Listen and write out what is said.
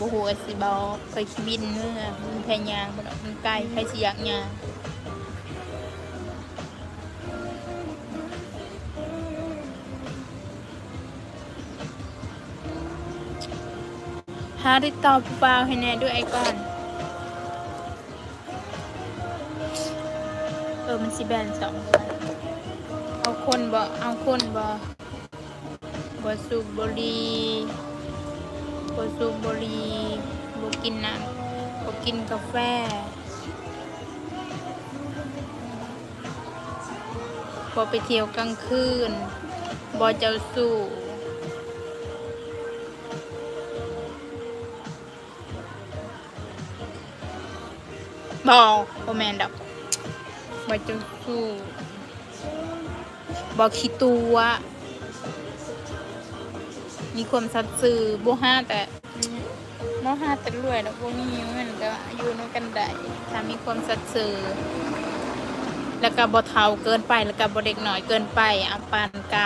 ບໍ່ຮູ້ວ່າຊິເວົ້າ ຂ້ອຍຊິບິນເມືອ ມັນໃຜຍ່າງບໍ່ດອກ ມັນໄກ ໃຜຊິຢາກຍ່າງ. ຫາຕິດຕໍ່ຜູ້ບ່າວໃຫ້ແດ່ເດີ້ອ້າຍກ່ອນ. ເອີ ມັນຊິແບນສອງເດືອນ. ເອົາຄົນບໍ່? ເອົາຄົນບໍ່? ບໍ່ສູບບຸຫຼີ່ ບໍ່ສູບບຸຫຼີ່ ບໍ່ກິນນ້ຳ ບໍ່ກິນກາແຟ ບໍ່ໄປທ່ຽວກາງຄືນ ບໍ່ເຈົ້າຊູ້. ບໍ່ ບໍ່ແມ່ນດອກ ບໍ່ເຈົ້າຊູ້ ບໍ່ຂີ້ຕົວະ ມີຄວາມສັດຊື່ ບໍ່ຫາແຕ່ ບໍ່ຫາແຕ່ລວຍດອກ ບໍ່ມີເງິນກໍຢູ່ນຳກັນໄດ້ ຖ້າມີຄວາມສັດຊື່ ແລ້ວກໍບໍ່ເຖົ້າເກີນໄປ ແລ້ວກໍບໍ່ເດັກນ້ອຍເກີນໄປ ເອົາປານກາ